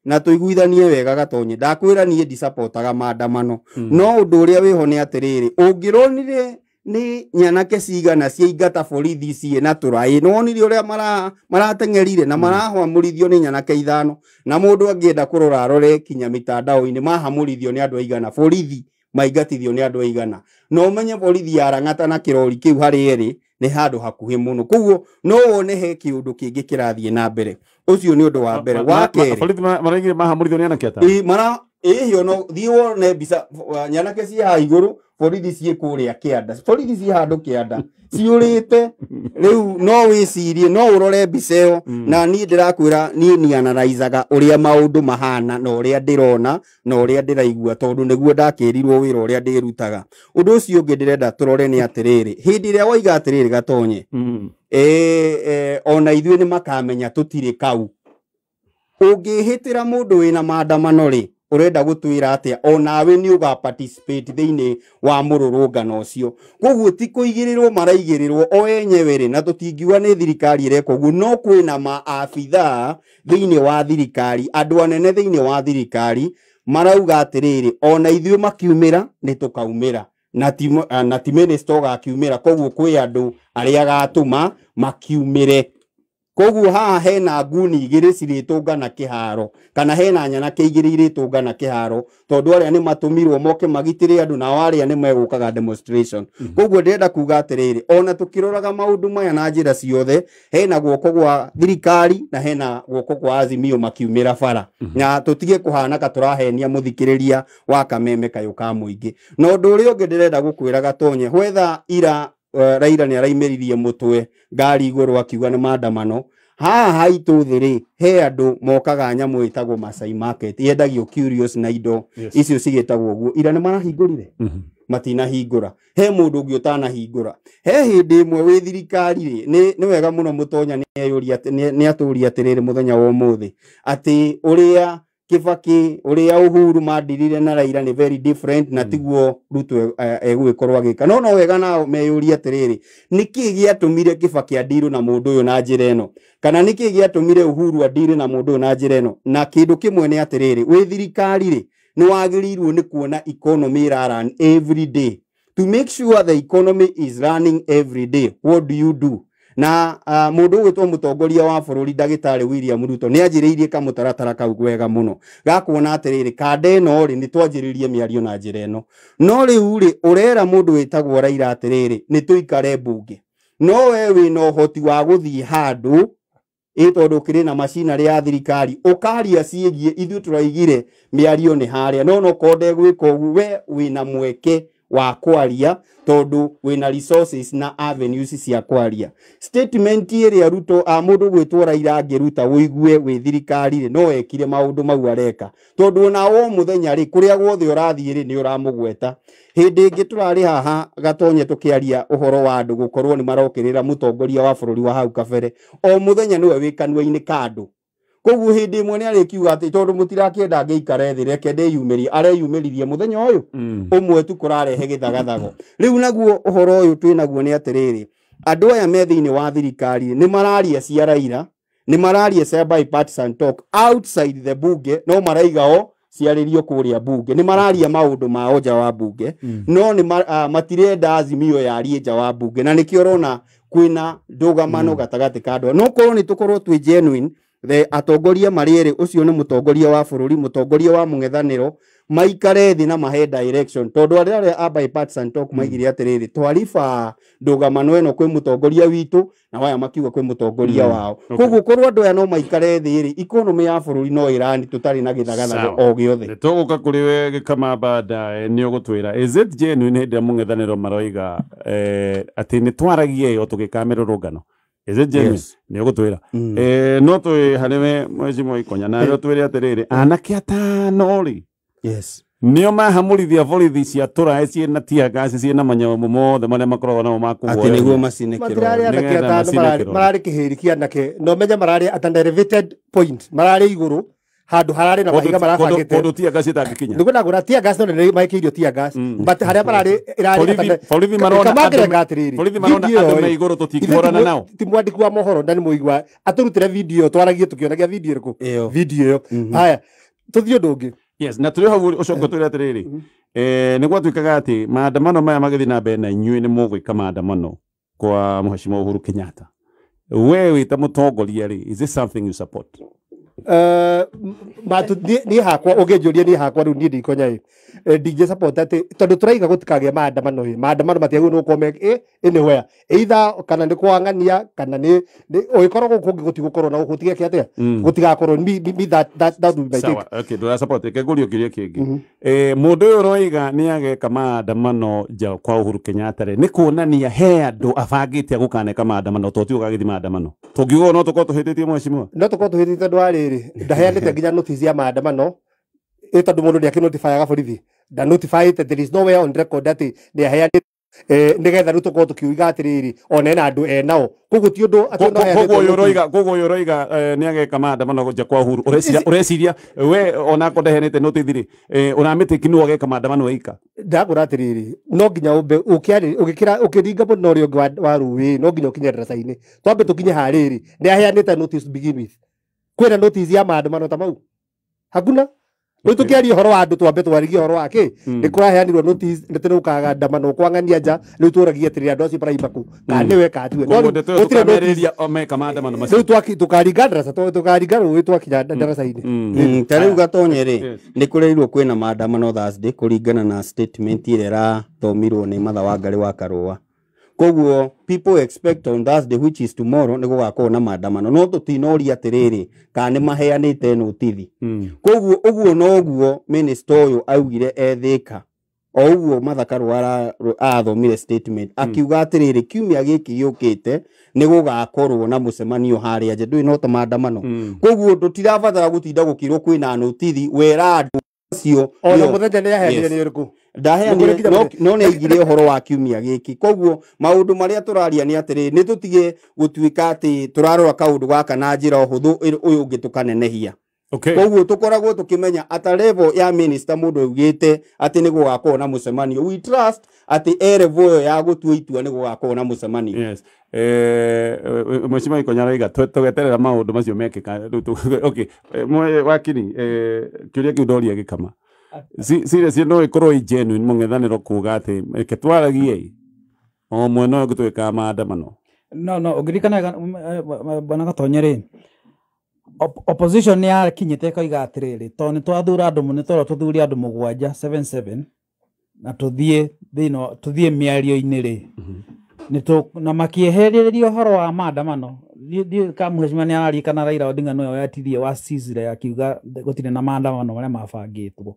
na tuiguithanie wega Gatonye, ndakwĩra niĩ ndisapotaga maandamano, no ũndũ ũrĩa wĩho nĩ atĩrĩrĩ, ũngĩronire nĩ nyanake cigana ciaingata borithi ciĩ na tũraĩ, nĩwonire ũrĩa marateng'erire na marahamũrithio nĩ nyanake ithano, na mũndũ angĩenda kũrora arore kinya mitandao-inĩ mahamũrithio nĩ andũ aigana, borithi maingatithio nĩ andũ aigana, na ũmenye borithi yarang'ata na kĩrori kĩu harĩ erĩ nĩ handũ hakuhĩ mũno. Koguo no wone he kĩũndũ kĩngĩ kĩrathiĩ na mbere. Ũcio nĩ ũndũ wa mbere. Wa kerĩ, borithi maraigire mahamũrithio nĩ anake atano. Mara ĩhĩ no thiĩ wone mbica, nyanake ciĩ haha igũrũ, borithi ciĩ kũrĩa kĩanda, borithi ciĩ handũ kĩanda ciũrĩte. Rĩu no wĩcirie, no ũrore mbica ĩyo, na niĩ ndĩrakwĩra niĩ nianaraizaga ũrĩa maũndũ mahana na ũrĩa ndĩrona na ũrĩa ndĩraigua, tondũ nĩguo ndakĩrirwo wĩra ũrĩa ndĩrutaga. Ũndũ ũcio ũngĩ ndĩrenda tũrore nĩ atĩrĩrĩ, hĩndĩ ĩrĩa waiga atĩrĩrĩ Gatonye, ona ithuĩ nĩ makamenya tũtirĩ kau. Ũngĩhĩtĩra mũndũ wĩna maandamano rĩ, ũrenda gũtwĩra atĩa? Onawe nĩ ũga participate thĩinĩ wa mũrũrũngano ũcio. Koguo ti kũigĩrĩrwo maraigĩrĩrwo o enyewe rĩ, na tũtingiuga nĩ thirikari ĩreka ũguo, no kwĩna maabithaa thĩinĩ wa thirikari, andũ anene thĩinĩ wa thirikari marauga atĩrĩrĩ, ona ithuĩ makiumĩra nĩ tũkaumĩra, na ti minister ũgakiumĩra. Koguo kwĩ andũ arĩa agatũma makiumĩre. Koguo haha hena nguni igĩrĩ cirĩtũngana kĩharo, kana hena nyanake igĩrĩ irĩtũngana kĩharo, tondũ arĩa nĩ matũmirwo moke magitĩre andũ, nao arĩa nĩ megũkaga demonstration. Koguo ndĩrenda kuga atĩrĩrĩ, ona tũkĩroraga maũndũ maya na njĩra ciothe, hena guoko gwa thirikari na hena guoko kwa Azimio makiumĩra bara, na tũtige kũhana ka tũrahenia mũthikĩrĩria wa Kameme kayũ ka mũingĩ. Na ũndũ ũrĩa ũngĩ ndĩrenda gũkwĩra Gatonye, whether ira Raila nĩ araimĩririe mũtwe ngari igũrũ akiuga nĩ maandamano, haha haitũ thĩ rĩ, he andũ mokaga nyamũ ĩtagwo Masai Market, yendagio curious na indo icio cigĩtagwo ũguo. Ira nĩ marahingũrire? Matinahingũra. He mũndũ ũngĩ ũtanahingũra. He hĩndĩ ĩmwe wĩ thirikari rĩ, nĩ wega mũno Mũtonya nĩ atũria atĩrĩrĩ mũthenya wa ũmũthĩ, atĩ ũrĩa Kibaki, ũrĩa Uhuru mandirire na Raila nĩ very different, na tiguo Ruto egũgĩkorwo agĩka. No wega nao meyũrie atĩrĩrĩ, nĩkĩ gĩatũmire Kibaki andirwo na mũndũ ũyũ na njĩra ĩno, kana nĩkĩ gĩatũmire Uhuru andire na mũndũ ũyũ na njĩra ĩno? Na kĩndũ kĩmwe nĩ atĩrĩrĩ, wĩ thirikari rĩ, nĩ wagĩrĩirwo nĩ kuona economy ĩra run every day. To make sure the economy is running every day, what do you do? Na mũndũ ũgwĩtwo mũtongoria wa bũrũri ndagĩtarĩ William Ruto nĩ anjĩrĩirie kamũtaratara kau wega mũno, gakuona atĩrĩrĩ, kanda ĩno rĩ, nĩ twanjĩrĩrie mĩario na njĩra ĩno. No rĩu rĩ, ũrera mũndũ wĩtagwo Raila atĩrĩrĩ, nĩ tũikare mbunge, no we wĩna ũhoti wa gũthiĩ handũ ĩ, tondũ ũkĩrĩ na macinarĩ ya thirikari ũkaria ciĩgiĩ ithuĩ tũraigire mĩario nĩ harĩa, no nokorwo ndegwĩka ũguo, we wĩna mweke wa kwaria tondũ wĩna resources na avenues cia kwaria. Statement ĩrĩa Ruto mũndũ gwĩtwo Raila angĩruta ũigue wĩ thirikari rĩ, no ekire maũndũ mau areka, tondũ ona o mũthenya rĩ, kũrĩa guothe ũrathiĩ rĩ, nĩ ũramũgweta. Hĩndĩ ĩngĩ tũrarĩ haha Gatonye tũkĩaria ũhoro wa andũ gũkorwo nĩ marokĩrĩra mũtongoria wa bũrũri wa hau kabere, o mũthenya nĩwe wĩ kanua-inĩ ka andũ. Koguo hĩndĩ ĩmwe nĩ arĩkiuga atĩ tondũ mũtirakĩenda ngĩikare thĩ, reke ndĩyumĩrie, areyumĩririe mũthenya ũyũ ũmwe tu kũrarehe gĩthagathago. Rĩu naguo ũhoro ũyũ twĩnaguo nĩ atĩrĩrĩ, andũ aya me thĩinĩ wa thirikari nĩ mararia cia Raila, nĩ mararia cia bipartisan talk outside the bunge, no maraiga o ciarĩrio kũrĩa bunge, nĩ mararia maũndũ mao nja wa bunge, no nĩ matirenda Azimio yarie nja wa bunge, na nĩkĩo ũrona kwĩna ndũgamano gatagatĩ ka andũ. No korwo nĩ tũkorwo twĩ genuine, the atongoria marĩ erĩ, ũcio nĩ mũtongoria wa bũrũri, mũtongoria wa mũng'ethanĩro, maikare thĩ na mahe direction, tondũ arĩa arĩa a bipartisan talk maigire atĩrĩrĩ, twariba ndũgamano ĩno kwĩ mũtongoria witũ, na waya makiuga kwĩ mũtongoria wao. Koguo korwo andũ aya no maikare thĩ rĩ, economy ya bũrũri no ĩrani tũtarĩ na gĩthagathago o gĩothe. Nĩ tũgũka kũrĩ we Gĩkama baadaye, nĩ ũgũtwĩra is it genuine hĩndĩ ĩrĩa mũng'ethanĩro maroiga atĩ nĩ twaragie ĩyo tũgĩkaga mĩrũrũngano? Is it genuine? Nĩ ũgũtwĩra. No twĩ harĩ we Mheshimiwa Ikonya, na rĩo twĩre atĩrĩrĩ, anake atano rĩ, nĩo mahamũrithia borithi cia tũraĩ ciĩna tear gas, ciĩna manyamũ mothe marĩa makoragwo namo ma kũguoyohia. Atĩ nĩguo macine kĩrore. Matirarĩ anake atano, mararĩ kĩhĩri kĩa anake, no menye mararĩ at an elevated point, mararĩ igũrũ handũ hararĩ na mahiga marabangĩte. Kũndũ tear gas ĩtangĩkinya. Nĩguo ndagũra tear gas no nĩ maikĩirio tear gas, but harĩa mararĩ ĩrarĩ borithi marona andũ, atĩrĩrĩ, borithi marona andũ me igũrũ tũtingĩhũrana nao. Ti mwandĩki wa mohoro na nĩ mũigua atũrutĩre video, twaragie tũkĩonagia video ĩrĩkũ, video ĩyo. Haya, tũthiĩ ũndũ ũngĩ. Yes, na tũrĩ hau ũcoke ũtwĩre atĩrĩrĩ, nĩ gwatuĩkaga atĩ maandamano maya magĩthiĩ na mbere na inyuĩ nĩ mũgwĩka maandamano kwa Mheshimiwa Uhuru Kenyatta. We wĩ ta mũtongoria rĩ, is this something you support? Niĩ hakwa ũngĩnjũria niĩ hakwa rĩu niĩ ndikonya ĩ, ndingĩ support atĩ tondũ tũraiga gũtikagĩe maandamano ĩ, maandamano matiagĩrĩirwo nĩ gũkorwo me anywhere, either kana nĩ kwang'ania kana nĩ ũgĩkorwo gũkũ kũngĩ gũtigũkorwo na gũkũ gũtigeke atĩa, gũtigakorwo me that would be my take. Okay, ndũra support reke ngũrie kĩũria kĩngĩ. Mũndũ ũyũ ũroiga nĩ ageka maandamano nja kwa Uhuru Kenyatta rĩ, nĩ kuonania he andũ abangĩte gũkaneka maandamano, to ti ũgagĩthiĩ maandamano. Tũngiuga no tũkorwo tũhĩtĩtie mheshimiwa? No tũkorwo tũhĩtĩtie tondũ wa rĩrĩ, ndaheanĩte nginya notice ya maandamano, ĩ tondũ mũndũ nĩ akĩnotifyaga borithi, nda notifyĩte, there is nowhere on record atĩ nĩ aheanĩte Nigetha riu tukorwo tukiuga atiriri ona ena andu enao koguo ti undu ati koguo uyu uroiga ni ageka maandamano nja kwa Uhuru ureciria we ona ko ndehenete notice ri uramitiki no ageka maandamano eika ndagura atiriri no nginya umbe ukiari ugikira ukiringa muno uria ungi wa ruwi no nginya ukinye ndaraca-ini twambe tukinye hariri ni aheanite notice to begin with kwina notice ya maandamano ta mau hakuna. Rĩu tũkĩaria ũhoro wa andũ twambe twarigie ũhoro wa kĩ nĩ kũraheanirwo notice nĩ tũrũkaga kwang'ania nja rĩu tũragie atĩrĩrĩ andũ acio maraimba kũ kana nĩwe kana tiwe rĩu tũkaringa ndaraca tũkaringa rũĩ twakinya ndaraca-inĩ. Ta rĩu Gatonye rĩ nĩ kũrerirwo kwĩna maandamano Thursday kũringana na statement ĩrĩa ĩrathomirwo nĩ Martha Wangari wa Karũa. Koguo people expect on Thursday, which is tomorrow, nĩ gũgakorwo na maandamano no tũtinoria atĩrĩrĩ kana nĩ maheanĩte notithi. Koguo ũguo noguo minister ũyũ augire ethĩka o ũguo Martha Karũa arathomire statement akiuga atĩrĩrĩ kiumia gĩkĩ gĩũkĩte nĩ gũgakorwo na mũcemanio harĩa nja ndũĩ no ta maandamano. Koguo tũtirabatara gũtinda gũkĩrwo kwĩna notithi wera andũ acio ona mũthenya nĩ yaheanire nĩ ũrĩkũ ndaheanire no nĩ aigire ũhoro wa kiumia gĩkĩ. Koguo maũndũ marĩa tũraria nĩ atĩrĩ nĩ tũtige gũtuĩka atĩ tũrarora kaũndũ gaka na njĩra ũhũthũ ũyũ ũngĩ tũkanenehia. Koguo tũkoragwo tũkĩmenya ata level ya minister mũndũ augĩte atĩ nĩ gũgakorwo na mũcemanio, we trust atĩ e level ĩyo ya gũtua itua nĩ gũgakorwo na mũcemanio. Yes. Mheshimiwa Ikonya arauga tũgeterera maũndũ macio mekĩka. Okay, wakiri kĩũria kĩu ndoria gĩkama serious no ikorwo i genuine mũng'ethanĩro kuga atĩ reke twaragie o mwena ũyũ gũtuĩkaga maandamano. No ũngĩririkana bwana Gatonye rĩ opposition nĩ yakinyĩte ĩkoiga atĩrĩrĩ tondũ nĩ twathura andũ nĩ twerwo tũthure andũ mũgwanja 77 na tũthiĩ thĩinĩ tũthiĩ mĩario-inĩ rĩ na makĩehereria ũhoro wa maandamano. Ndiũĩ kana mheshimiwa nĩ araririkana Raila Odinga nĩwe wetirie wa Cizire akiuga gũtirĩ na maandamano marĩa mabangĩtwo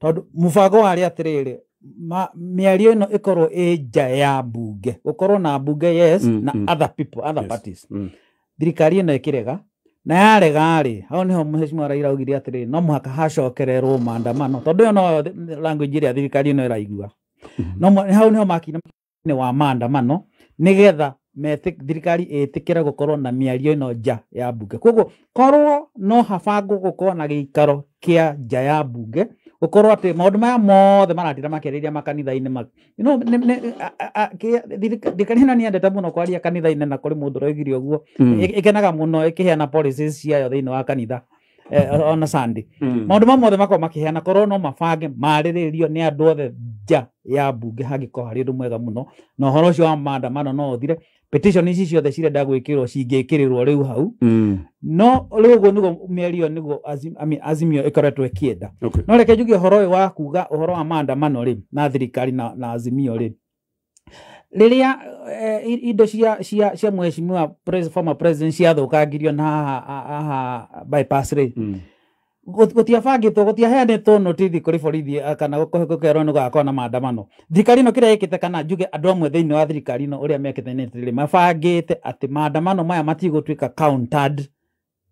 tondũ mũbango warĩ atĩrĩrĩ mĩario ĩno ĩkorwo ĩ nja ya mbunge gũkorwo na mbunge yes na other people other parties. Thirikari ĩno ĩkĩrega na yarega rĩ hau nĩho mheshimiwa Raila augire atĩrĩrĩ no mũhaka hacokererwo maandamano tondũ ĩyo no language ĩrĩa thirikari ĩno ĩraigua. No hau nĩho makinya wa maandamano nĩgetha thirikari ĩtĩkĩre gũkorwo na mĩario ĩno nja ya mbunge. Koguo korwo no habangwo gũkorwo na gĩikaro kĩa nja ya mbunge gũkorwo atĩ maũndũ maya mothe maratinda makĩarĩria makanitha-inĩ thirikari ĩno nĩyendete mũno kwaria kanitha-inĩ na kũrĩ mũndũ ũroigire ũguo ĩkenaga mũno ĩkĩheana policies ciayo thĩinĩ wa kanitha ona Sunday. Maũndũ mamwe mothe makorwo makĩheana korwo no mabange marĩrĩrio nĩ andũ othe nja ya mbunge hangĩkorwo harĩ ũndũ mwega mũno na ũhoro ũcio wa maandamano no ũthire. Petition ici ciothe cirenda gwĩkĩrwo cingĩkĩrĩrwo rĩu hau no rĩu ũguo nĩguo mĩario nĩguo Azimio ĩkoretwo ĩkĩenda. No reke njuge ũhoro ũyũ wa kuga ũhoro wa maandamano rĩ na thirikari na Azimio rĩ rĩrĩa indo cia mheshimiwa former president ciathũkangirio na haha bypass rĩ gũtiabangĩtwo gũtiaheanĩtwo notithi kũrĩ borithi kana gũkerwo nĩ gũgakorwo na maandamano. Thirikari ĩno kĩrĩa ĩkĩte kana njuge andũ amwe thĩinĩ wa thirikari ĩno ũrĩa mekĩte nĩ atĩrĩrĩ mabangĩte atĩ maandamano maya matigũtuĩka countered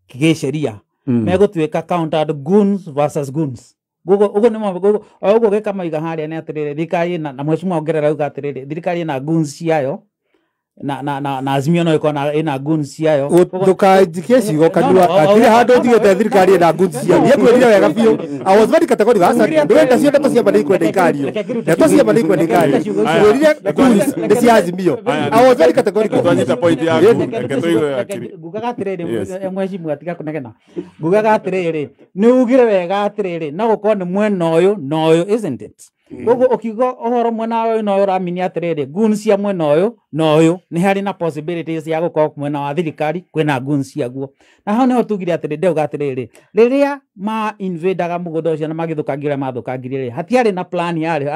gĩsheria megũtuĩka countered goons versus goons. Ũguo nĩ ũguo gĩkamaiga harĩa nĩ atĩrĩrĩ thirikari na mheshimiwa Ongerera auga atĩrĩrĩ thirikari ĩna goons ciayo na Azimio no ĩkorwo ĩna goons ciayo. Ndũkanjikie ciugo kanua hatirĩ handũ njugĩte thirikari ĩna goons ciayo. Niĩ ngwĩrire wega biũ I was very categorical. Aca ndũrenda cio ndeto cia ma nĩ ikwenda ikario ndeto cia ma nĩ ikwenda ikario ngwĩrire goons nĩ cia Azimio. I was very categorical. Twanyita point yaku reke tũigue wakiri. Ngugaga atĩrĩrĩ mheshimiwa tiga kũnegena ngugaga atĩrĩrĩ nĩ ugire wega atĩrĩrĩ no gũkorwo nĩ mwena ũyũ na ũyũ isn't it? Koguo ũkiuga ũhoro mwena ũyũ na ũyũ ũramini atĩrĩrĩ goons cia mwena ũyũ na ũyũ nĩ harĩ na possibilities ya gũkorwo mwena wa thirikari kwĩna goons ciaguo. Na hau nĩho tugire atĩrĩ ndauga atĩrĩrĩ rĩrĩa ma invadeaga mũgũnda ũcio na magĩthũkangia ũrĩa mathũkangirie rĩ hatiarĩ na plan yarĩ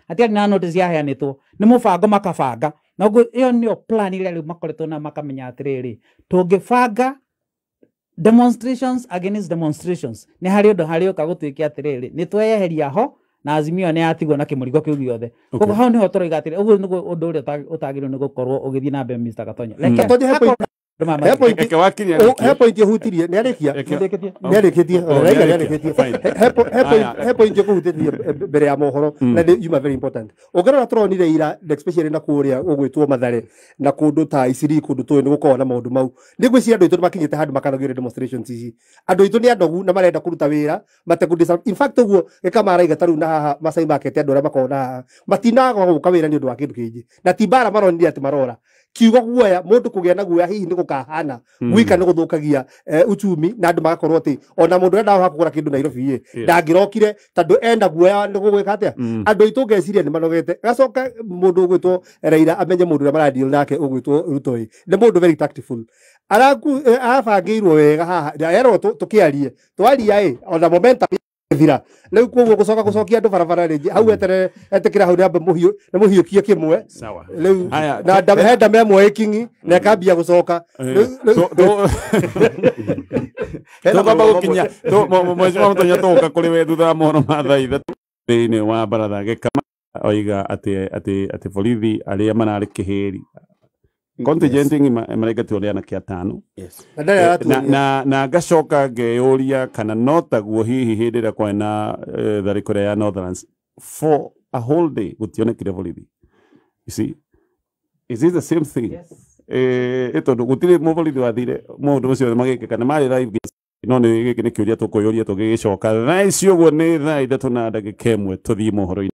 hatiarĩ na notice yaheanĩtwo nĩ mũbango makabanga na ũguo ĩyo nĩyo plan ĩrĩa rĩu makoretwo na makamenya atĩrĩrĩ tũngĩbanga demonstrations against demonstrations nĩ harĩ ũndũ harĩ ũka gũtuĩke atĩrĩrĩ nĩ tweyeheria ho na Azimio nĩ yatigwo na kĩmũrigo kĩu gĩothe. Koguo hau nĩho tũroiga atĩrĩ ũguo nĩguo ũndũ ũrĩa ũtagĩrĩirwo nĩ gũkorwo ũgĩthiĩ na mbere Mr. Gatonye. He point Eke wakinya he point ihutirie nĩ arĩkia nĩ arĩkĩtie Raila nĩ arĩkĩtie. He point ĩkũhutĩtie mbere ya mohoro na nĩ yuma very important. Ũngĩrora tũronire ira, especially na kũrĩa ũgwĩtwo Mathare na kũndũ ta Isiri, kũndũ tũĩ nĩ gũkoragwo na maũndũ mau. Nĩ ngwĩciria andũ aitũ nĩ makinyĩte handũ makanogio nĩ demonstrations ici. Andũ aitũ nĩ anogu na marenda kũruta wĩra matekũ. In fact, ũguo gĩkamaraiga ta rĩu na haha Masai Market, andũ arĩa makoragwo na haha matinaga gũka wĩra nĩ ũndũ wa kĩndũ kĩngĩ, na ti mbara maronire atĩ marora kiugo guoya. Mũndũ kũgĩa na guoya hihi nĩ gũkahana gwika nĩ gũthũkagia uchumi, na andũ magakorwo atĩ ona mũndũ ũrĩa ndahoha kũgũra kĩndũ Nairobi ĩ ndangĩrokire tondũ ena guoya nĩ gũgwĩka atĩa. Andũ aitũ ngeciria nĩ manogete. Gacoka mũndũ ũgwĩtwo Raila amenye mũndũ ũrĩa maradeal nake ũgwĩtwo Ruto ĩ nĩ mũndũ very tactful. Arabangĩirwo wega haha erwo tũkĩarie twaria ĩ ona momentum thira rĩu, koguo gũcoka gũcokia andũ barabara rĩngĩ hau eterere etĩkĩra hau nĩambe mũhiũ nĩ mũhiũkie kĩmwe Sawa. rĩu Haya, na he ndama ĩmwe ĩkingi na ĩkambia gũcoka. Tũkwamba gũkinya mwezi wa mũtonya tũgũka kũrĩ we thutha wa mohoro ma thaa 3 thĩinĩ wa baratha. Gĩkama oiga atĩ borithi arĩa mararĩ kĩhĩri contingent ng'ima maraingatirwo nĩ anake atano. Na ndarĩ aratuonia. Na ngacoka ngeyũria kana no taguo hihi hĩndĩ ĩrĩa kwarĩ na tharĩko ĩrĩa ya Northlands, for a whole day gũtionekire borithi. You see, is it the same thing? Tondũ gũtirĩ mũborithi wathire maũndũ macio magĩkĩka nĩ marĩ live, no nĩ gĩkĩ nĩ kĩũria tũkwĩyũria tũgĩgĩcoka. Thaa ici ũguo nĩ thaa 3 na ndagĩka 1, tũthiĩ mohoro-inĩ.